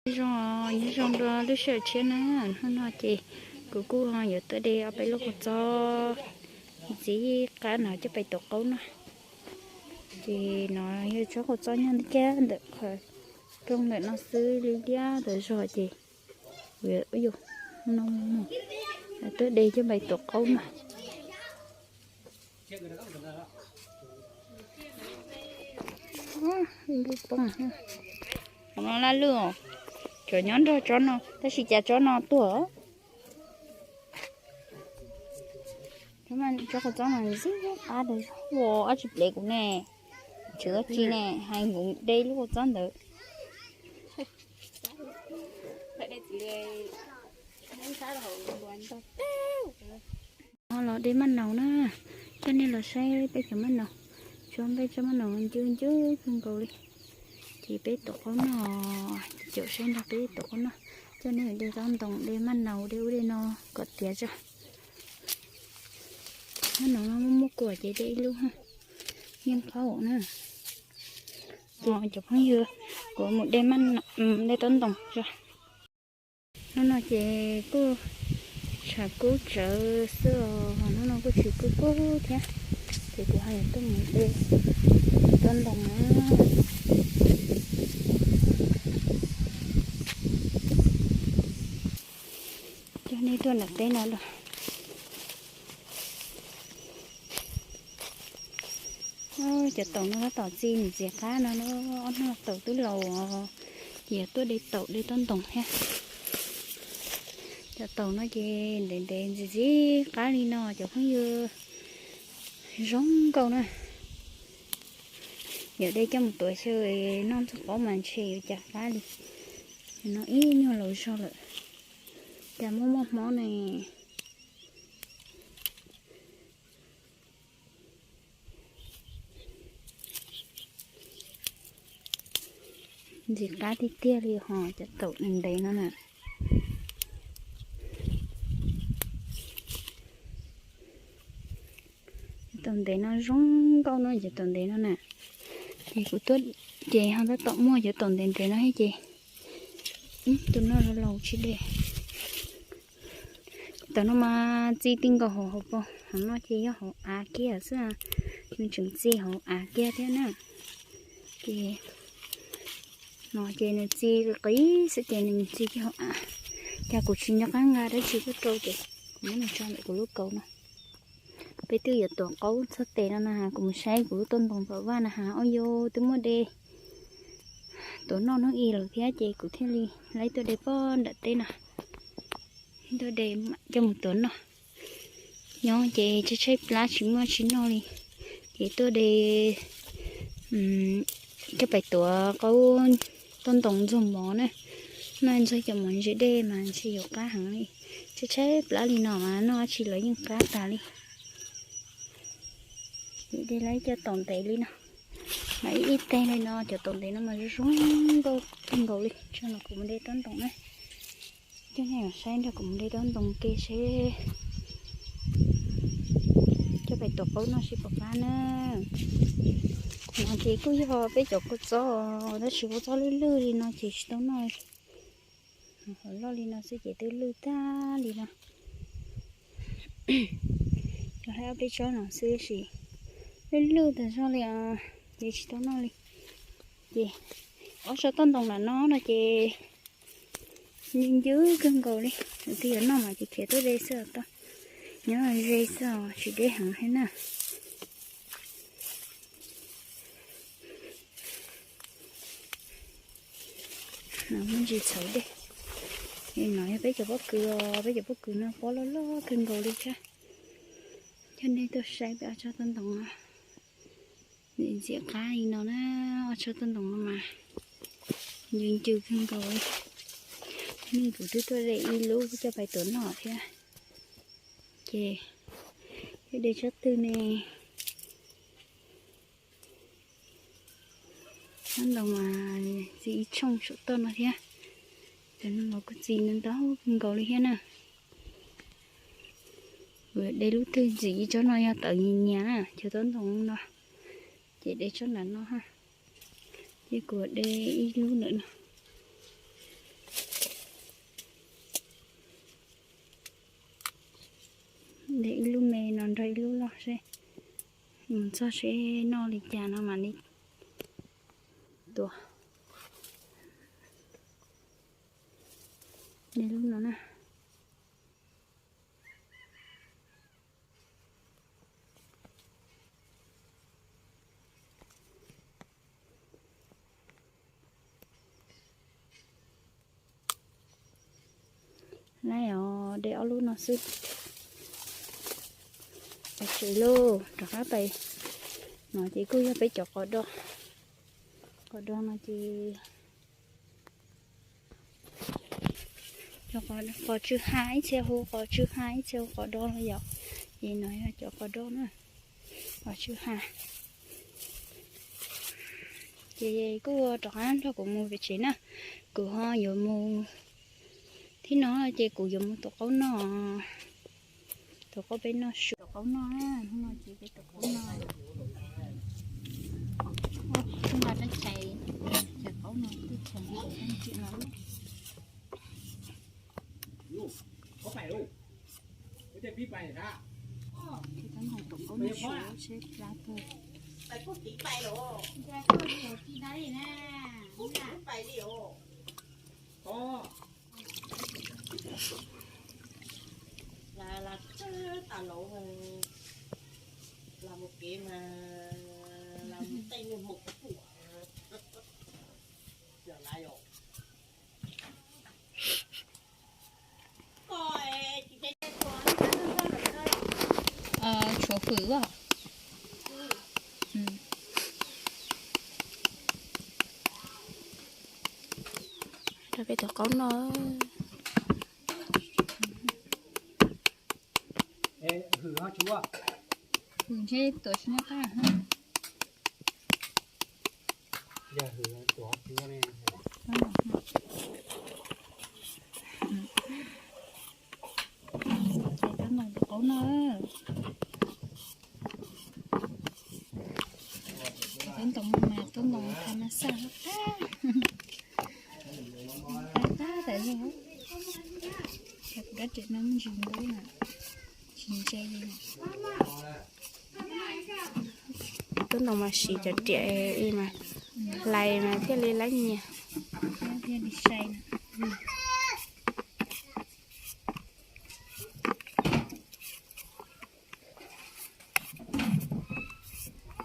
Zoo, nyob zoo rau lub sij hawm tshiab na, hnub no ces kuv kuj yuav tuaj de ob peb lub kua txob ntxiv qab no coj pais tuav qaub noj. Ces no yog tsob kua txob nyob kiag ntawm qhov rooj ntawm no xwb, liab liab tas zog ces kuv yuav, yus, no, tuaj de coj pais tuav qaub noj. Qhov no laj lwj os, cov nyob nrog tsob no tab sis cas tsob no tuag. Tsob kua txob no ntxim qab tas zog, ua dab tsi plev kuv ne, tswv dab tsi ne, hais kuv de lub kua txob ntawd. Los de maj naus na, coj nej los saib peb cov maj naus, tsob, peb tsob maj naus ncw ncw kawg nkaus li. Ces peb tuav qaub noj, caum saib nrog peb tuav qaub noj, coj nej de tob ntoos, de maj naus, de ub de no kom tiav tso. Maj naus no muaj muaj kuam ces de ib lub, yeej qaub na. Ces cov phooj ywg, kuv mus de maj, de tob ntoos tso. Hnub no ces kuj tshav kub tsawv xwb os, hnub no kuj tsis kub kub thiab, ces kuv ho yuav tuaj mus de tob ntoos na. Coj nej tuaj nram teb no los. Cov taum no tab tom txi ntxim qab no, ob noj taum twb laus, ces yog tuaj de taum de tob ntoos thiab. Cov taum no ces ntev ntev ntxim ntxim qab li no cov phooj ywg, zoo nkauj na. Yog de coj mus tuav xyaw noj ntxuag qaub mas ntshe yuav cas qab li. No ib nyuag laus zog lawm, cas muaj muaj hmob ne. Ntxim qab tiag tiag li ho cov taum ntev no na. Cov taum ntev no zoo nkauj no, cov taum ntev no na. Ces kuv tuaj ces ho tab tom muaj cov taum ntev ntev no thiab ces tus no los laus tsis de. Taum no mas txi ti nkaus hauv hauv paus, hauv no ces yog hauv av kiag xwb, nws tseem txi hauv av kiag thiab na. Ces no ces nws txi qis xwb ces nws txi kiag hauv av. Cas kuv tsis nco qab nqa dab tsi tuaj rau ces kuv muab nws tso ntawm kuv lub kaus no. Peb twb yuav tuav qaub txog tes no na, kuv mus saib kuv lub toj ntoo tom vaj na has, ua cas twb muaj de tuav noj hnub ib lawm thiab ces kuv thiaj li laib tuaj de pog nram teb no, tuaj de coj mus tuav noj. Nyob ces tshaib tshaib plab tsis muaj tsis noj li, ces tuaj de coj pais tuav qaub toj ntoo ntxuag mov na. Noj ntxuag cov mov ntsis dej mas ntshe yuav qab heev li. Tshaib tshaib plab li no mas noj dab tsi los yeej qab tas li. Ces de lawm cov taum ntev li no, mas ib ib teg li no, cov taum ntev no mas zoo zoo nkauj kawg nkaus li. Tso los kuv mus de tob ntoo na. Coj nej saib nrog kuv mus de tob ntoo ke seb coj pais tuav qaub noj seb puas qab na. No ces kuj yog peb cov kua txob, tab sis kua txob lwj lwj li no ces tsis tau noj. Hauv loj li no xwb ces twb lwj tag li no. Cov hais ob peb tsob no xwb sis lwj lwj tas zog li os, ces tsis tau noj li. Ces ob tsob toj ntoo nram no no ces ncw ncw kawg nkaus li, tus twg yuav noj mas ces khiav tuaj de xwb os, nyob ze xwb os, tsis deb heev thiab na. No muaj ntsis txhawv dej. No yog peb cov pob kws os, peb cov pob kws no pob loj loj kawg nkaus li thiab. Coj nej tuaj saib peb ob tsob toj ntoo no. Ntxim qab li no na, ob tsob toj ntoo no mas ncw ncw kawg nkaus li. Hnub no kuv twb tuaj de ib lub coj pais tuav noj thiab. Ces de tsob twg ne? Tsob ntoo mas txi ib tshooj saum toj no thiab. Cov no los kuj txi ntau kawg nkaus li thiab na. Kuv de lub twg ntxiv, tsob no yog tawv nyias nyias na, cov toj ntoo no. Ces de tsob nram no ha. Ces kuv de ib lub ntawm no. Noj seb, mus txog seb noj li cas no mam li tua. Li lub no na. Lawm os, de ob lub no xwb. Pais tsev lauj, rov qab pais. No ces kuj yog peb cov qos do. Qos do no ces qos tsw ha, ib txhia hu qos tsw ha, ib txhia hu qos do los yom. Ces no yog cov qos do na, qos tsw ha. Ces kuj rov qab nrog kuv mus pem tsev na, kuv ho yuav mus thib no ces kuv yuav mus tua qaub noj. Tua qaub peb noj su, tua qaub noj na, hnub no ces peb tua qaub noj. Hnub no peb chais, chais qaub no twb chais ntsim no. Ces tab no tua qaub noj su seb plab puas. Las, las txawj tas lauv, las mus kev mas las mus tej niag mus kuv pum. Yog las yom. Tshuav hwm as. Rau peb tus qaub noj. Hwm ntshe tuam tsis nyob qab. Ces tub ntoo tus qaub noj. Tub ntoo mas tub ntoo tha mas xaj tag. Tag tag tas li. Kuv rab riam no me ntsis ntub na, tsis ntse li. Tub ntoo mas siv cov riam mas hlais mas thiaj li lab nyias. Thiaj li sai.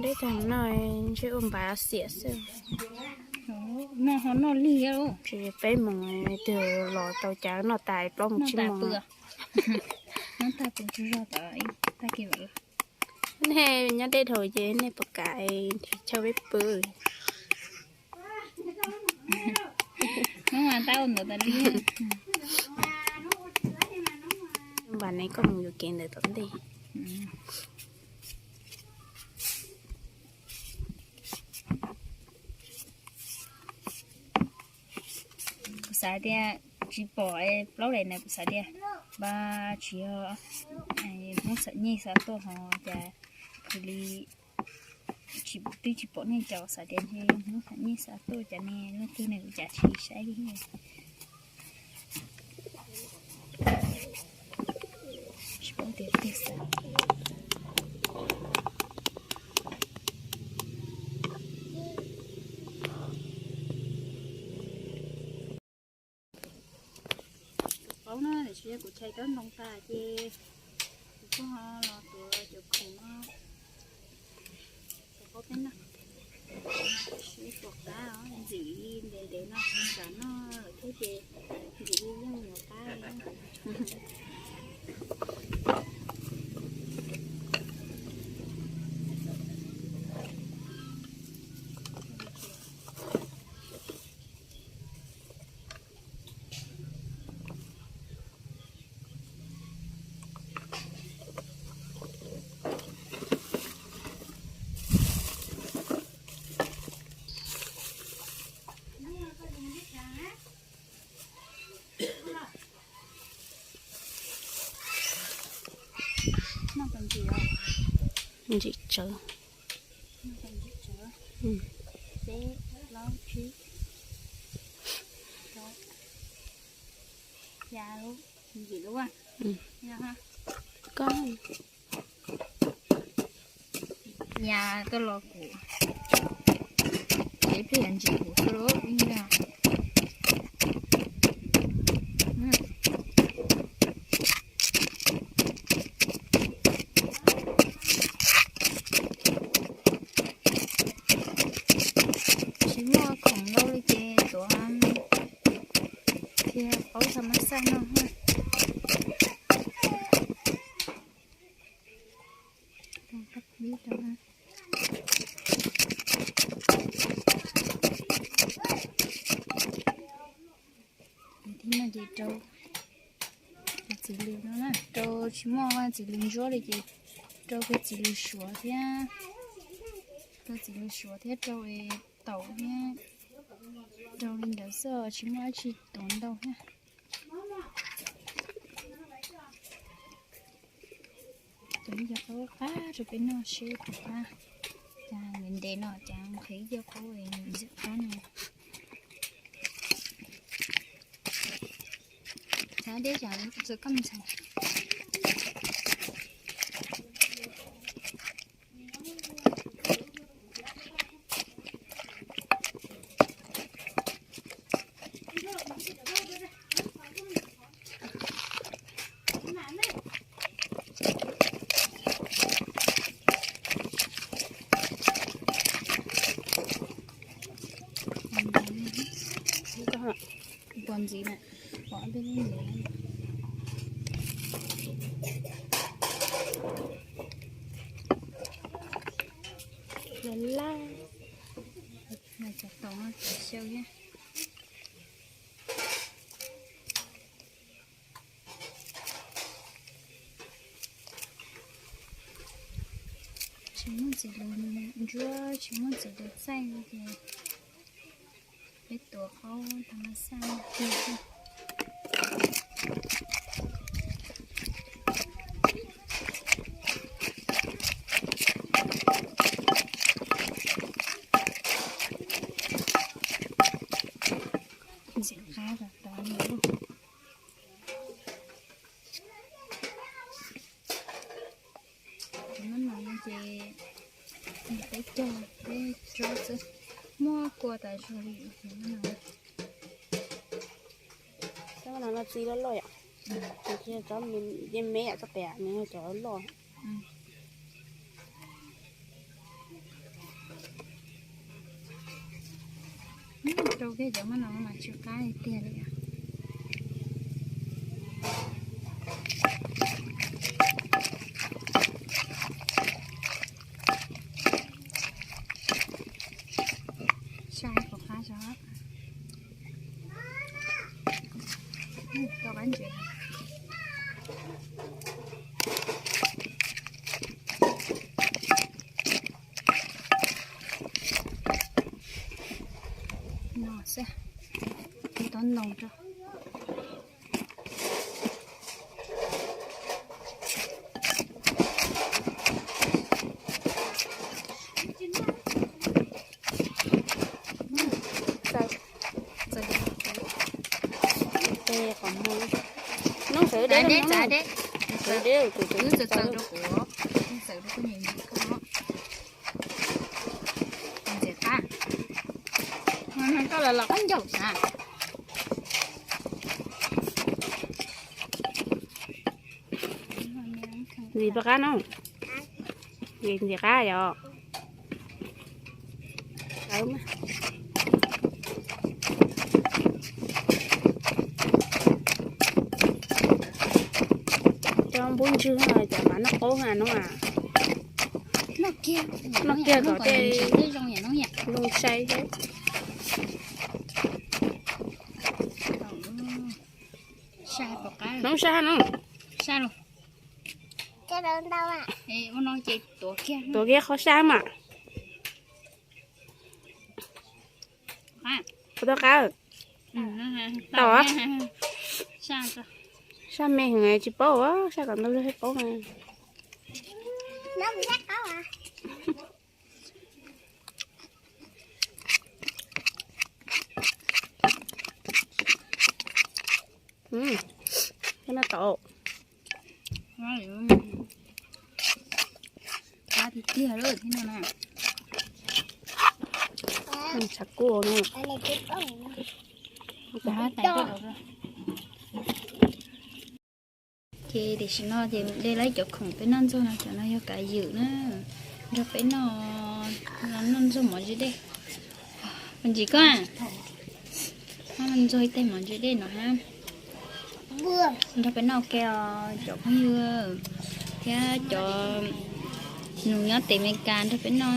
Deb tag no ntshe ua npav xiam xwb. Noj ho noj lig. Tsis peb moos twg los tau cas noj tas plaub moos tsib moos. Nej nyob deb dhau ces nej puas kam chaw peb pw? Npam ne koj mus yuam kev ntawm tom ntej. Kuv xav tias tsis pom plaub daim ntawd, kuv xav tias npaj tsis yog Hmoob xam nyej xa tuaj ho cas khwv li twb tsis pom nej cov, xav tias ntshe Hmoob xam nyej xa tuaj cas ne, leej twg ne kuv cas tsis saib li. Tsis paub tias twg xav. Tus qaub no tiam sis kuv chais tub ntoo tas ces kuv kuj ho los tuav cov khoom no. Tus qaub peb noj, seb puas qab os, ntxim li ntev ntev no xav noj lawm thiab ces ntxim li yeej yuav qab li. Ntsim tsawv. Peb, plaub, tsib, rau, xya lub, ntsim lub. Koj Yas tuaj los kuv, ces ib pliag yam ntsis kuv tuaj los ib yam. Tsis muaj khoom ntau li ces tuav thiab qaub tha mas xaj no. Thib no ces rau txiv lws no na, rau tsis muaj txiv lws ntsuab li ces rau peb txiv lws suav thiab, rau txiv lws suav thiab rau taum thiab, rau li ntawd xwb tsis muaj dab tsi tuav ntau thiab. Tus ib co qaub qab rau peb noj seb puas qab. Cas ntev ntev no cas nqhis ib co qaub ntxim qab no. Xav deb cas txawm koj mus ntxhais. Pos ntxiv na, pom peb lub ntxiv. Laj laj, cov taum no cov xyaw thiab. Tsis muaj txiv lws ntsuab, tsis muaj txiv lws txaij ces peb tuav qaub tha mas xaj tiag. Ntxim qab tas tas li. Cov mab noog no ces peb cog peb tsob xwb, muab kua tas zog li cov mab noog. Cov mab noog no txiv loj loj yom, cov me me yom, txoj pem nws cov loj. Rau kiag cov mab noog no mas tsw qab tiag li. Saib puas qab tso. Rau qab ntses. No xwb, tob ntoo rau. Noob sawv deb, sawv deb, wb txawm txaws rau kuv, txaws rau kuv niam ntsis koj. Ntxim qab, koj los los qab ncaug na. Ntxim qab no, ntxim qab yom. Cov npub ntswg cov mas noj qaub na no. Noj kiag kom tej zoo sai thiab. Noob sab no. Tuav kiag qhov sab mas. Puas tau qab? Tau. Sab me heev tsis paub, sab kom ntau thiaj paub mas. Noj tau. Tiag tiag lawm thiab no na. Tshav kub no. Ces tam sim no ces de lawv cov khoom peb noj ntxuag no, cov no yog kav ywm na, nrog peb noj, noj ntxuag mov zib dej. Ntsis koj, ntxuag ib teg mov zib dej no hab, nrog peb noj ke os cov phooj ywg thiab cov nus nyob tim Amelikas nrog peb noj,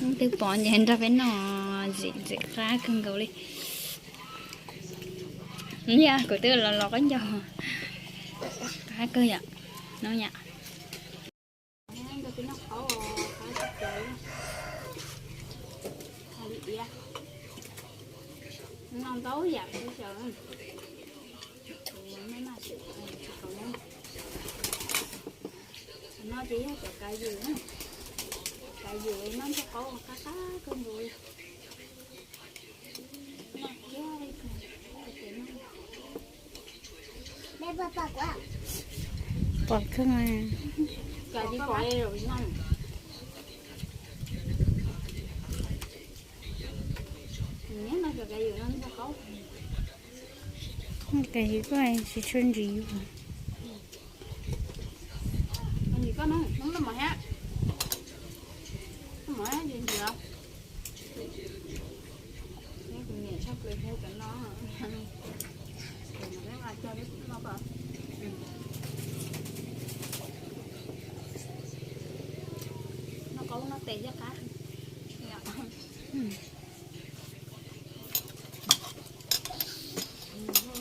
leej twg pom ces nrog peb noj, ntxim qab kawg nkaus li. Yog kuv twb los los qab ncaug, qab kawg yom, no yom. No ntau yam, no ces yog cov kav ywm, kav ywm no ntau qab qab kawg nkaus li. Pom kawg. Kav ywm koj tsis tshua ntsim. Noj qaub noj tes thiab qab.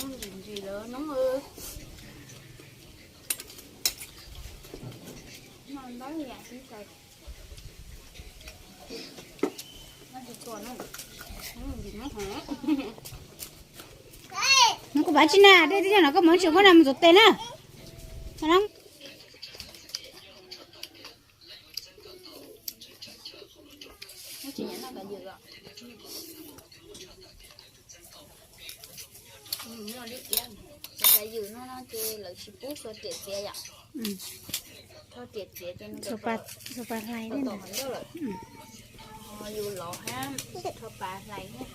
Ntsim ntsim lawm noob. Noj ntau yam xwb ces. Noj kuv pab tsis na, dej twb yog no koj mus tsis koj na mus tus tes na. Cov kav ywm no no ces lawv tsis pub xuas riam txiav yom. Tho riam txiav ces xuas pas hlais tom qhov ncauj lawm. Yus lov hab rho pas hlais thiab.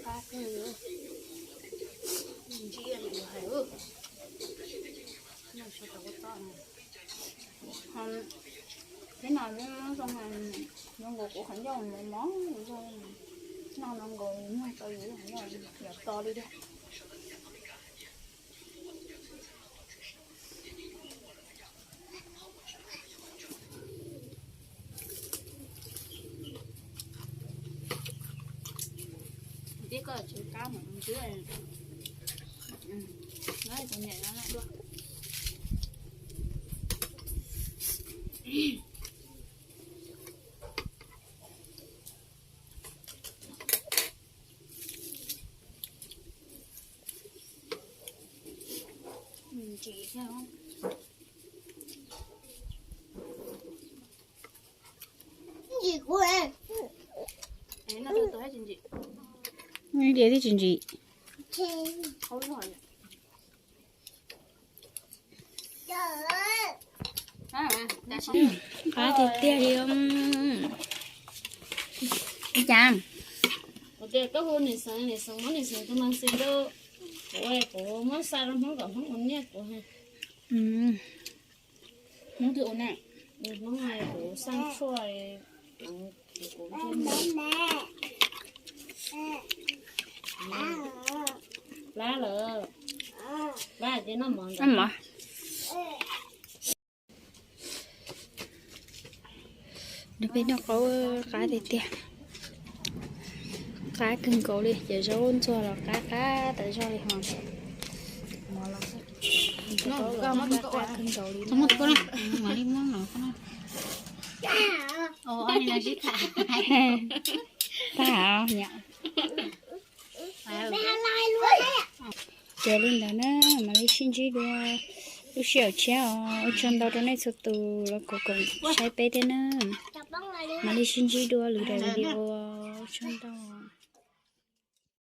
Qab kawg li, ntsia li yus hais. Peb no zoo, zoo nkaus kuv qhov ncauj mos mos, noj no nkaus muag tau yus qhov ncauj yam to li thiab. Tib koj tsis kab mus ntsia, no cov niam no dua. Ntsim thiab. Diav twb tsis ntsim. Qab tiag tiag li. Ua cas? Kuv tias koj hu niam Xeev, niam Xeev muab niam Xeev tus mas Xeev rau kuv, kuv muab xa rau Hmoob kom Hmoob ua niaj kuv. Hmoob twg ua na? Hmoob kuv xaj tshuaj, kuv plab lawm, plab ces noj mov ntawd. Nws peb noj qaub qab tiag tiag, qab kawg nkaus li, ces zaub ntxuag los qab qab tas zog li ho. Mov los qab kawg nkaus li. Tag os. Ces li ntawd na, mam li sib ntsib dua. Lub sij hawm tshiab os, ua tsaug ntau rau nej txhua tus los koom saib peb thiab na. Mam li sib ntsib dua lwm daim video, ua tsaug ntau.